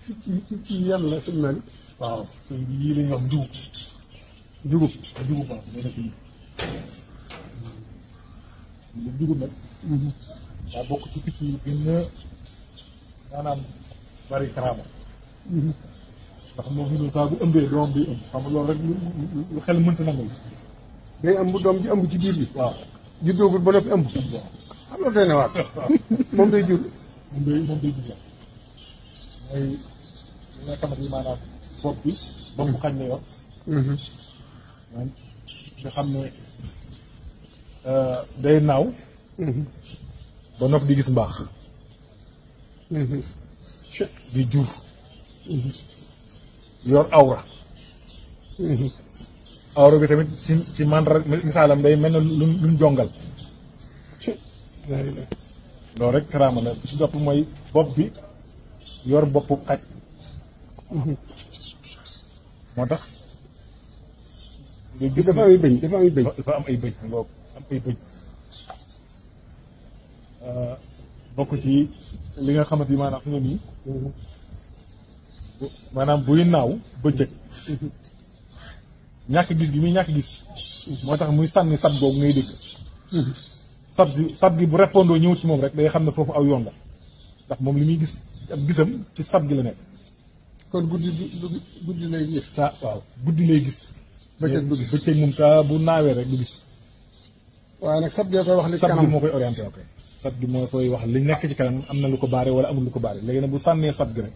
picc yi yan la suñu mel. waaw yii la ñuy wax njugub. dugub. njugub waaw moo nekk nii. njugub nag. daa bokk ci picc yi gën a maanaam bari karaama. ndax moom fi mu saa bu ëmbee doom bi ëmb xam nga loolu rek lu xel mënta nangu. day ëmb doom ji ëmb ci biir bi. waaw juddoogul ba noppi ëmb. waaw xam nga doy na waat. moom day jur. moom day jur la mooy li nga xamante ni maanaam bopp bi bopp bu xañ la yor. nga xam ne day naaw. ba noppi di gis mbaax. di jur. yor awra. awra bi tamit ci mandra misaalam day mel ne luñ jongal. loolu rek karaama la ci topp mooy bopp bi yor boppu xaj. moo tax. nga gis dafa am ay bëñ dafa am ay bëñ. dafa am ay bëñ ngoog am ay bëñ. bokk ci li nga xamante ni maanaam fi nga nii. maanaam buy naaw bëccëg. ñàkk gis gi muy ñàkk gis. moo tax muy sànni sab boobu ngay dégg. sab gi bu répondoo ñëw ci moom rek day xam ne foofu aw yoon la ndax moom li muy gis ak gisam ci sab gi la nekk. kon guddi lay gis. waaw guddi lay gis. bëccëg du gis bëccëg moom saa bu naawee rek du gis. waaye nag sab gee koy wax li sab kanam gi moo koy orienté ok. sab gi moo koy wax li nekk ci kanam am na lu ko baare wala amul lu ko baare léegi nag bu sànnee sab gi rek.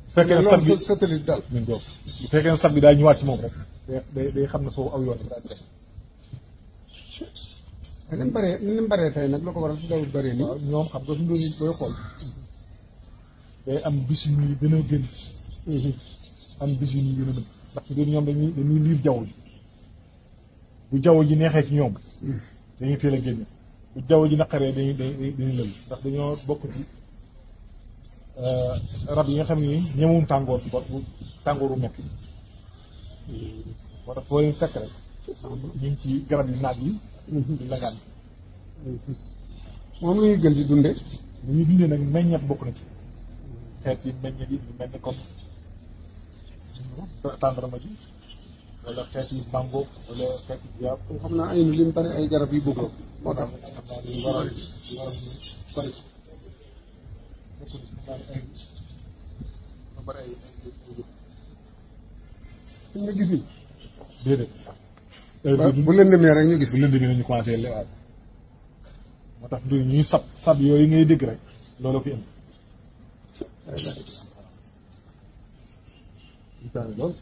bu fekkee ne sab gi satellite daal. bu fekkee ne sab gi daa ñëwaat ci moom rek. day xam ne foofu aw yoon la daal ni mu baree tey nag lu ko waral su dawul bëree nii. waaw ñoom xam nga fi mu doon nii booy xool. day am bis yu ñuy gën a gën. am bis yu ñuy gën a gën ndax fi doon ñoom dañuy liir jaww ji. bu jaww ji neexee ci ñoom. dañuy teel a génn. bu jaww ji naqaree dañuy lël ndax dañoo bokk ci rab yi nga xam ne ñemewuñ tàngoor bu tàngooru metti. moo tax foo leen fekk rek. ñu ngi ci garab yi naaj yi. di lagaan moom la ñuy gën di dunde lu ñuy dundee nag meññeet bokk na ci xeet yi meññeet yi lu mel ni comme tàndarma ji wala xeet yi mango wala xeet yi jiyaab xam naa ay nu lim bari ay garab yu bokk moo tax xam naa ni waral bari bari ay suñ nga gis ni déedéet bu lëndëmee rek ñu gis. bu lëndëmee nañu commencé lewaat moo tax du ñuy sab yooyu ngay dégg rek loolu ko indi loolu